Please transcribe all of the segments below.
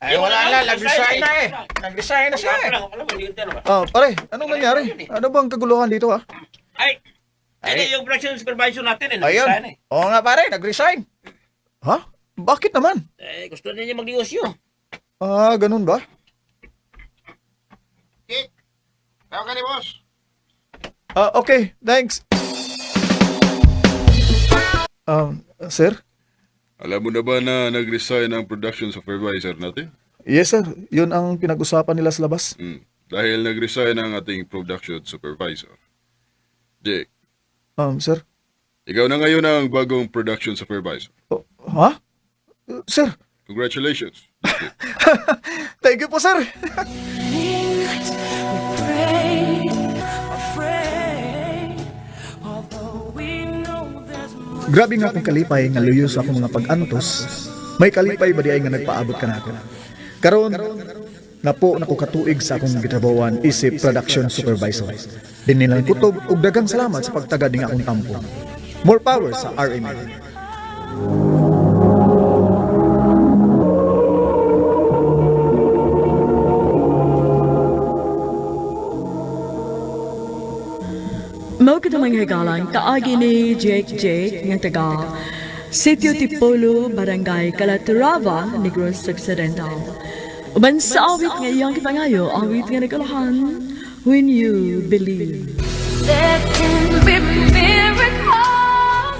Ay, wala na. Nag-resign na eh. Nag-resign na siya eh. Ah, pare, anong nangyari? Ano bang kaguluhan dito ha? Ay, ay, yung production supervisor natin eh. Ayun. Nag-resign eh. Oo nga pare, nag-resign. Ha? Bakit naman? Eh, gusto niya magnegosyo. Ah, ganun ba? Jake, tawag ka ni boss. Ah, okay, thanks. Sir? Alam mo na ba na nag-resign ang production supervisor natin? Yes, sir. Yun ang pinag-usapan nila sa labas. Dahil nag-resign ang ating production supervisor. Jake, Sir? ikaw na ngayon ang bagong production supervisor. Oh, ha? Sir, Congratulations. thank you po, sir. We pray, afraid, although we know there's more. Grabe nga akong kalipay nga luyo sa akong mga pag-antos. May kalipay ba di ay nga nagpaabot ka nako. Karon napo nako katuig sa akong gitrabawan isip production supervisor. Dinilang kutob ug daghang salamat sa pagtagad ning akong tampo. More power sa RMN. Mao kadto mga higalan, kaagi ni Jake Jake nga taga Sitio Tipolo, Barangay Calatrava, Negros Occidental. Uban sa awit nga iyang gipangayo, awit nga nagkalahan, When You Believe. There can be miracles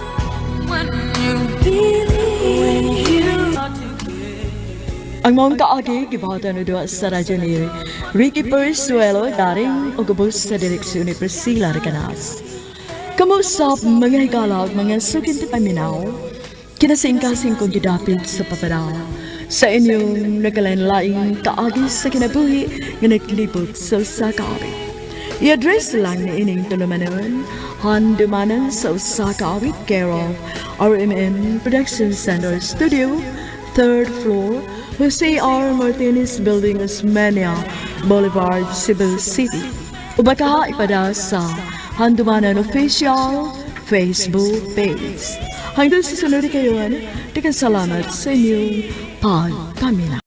when you believe. When you are together. Ang maong kaagi, gibahatan na duwa sa radyo ni Ricky Persuelo, daring o gubos sa direksyon ni Priscilla Recanas. Kamusap mga higala ug mga sukin ti paminaw, kinasingkasing kong gidapit sa papadaw. Sa inyong nagkalain-laing kaagi sa kinabuhi nga naglibot sa usa ka awit. I-address lang ni ining tulumanon, handumanan sa usa ka awit, care of RMN Production Center Studio, third floor, Jose R. Martinez Building, Osmeña Boulevard, Cebu City. O baka ipada sa Handumanan Official Facebook page. Hanggang sa sunod kayo, daghang salamat sa inyong pagpaminaw.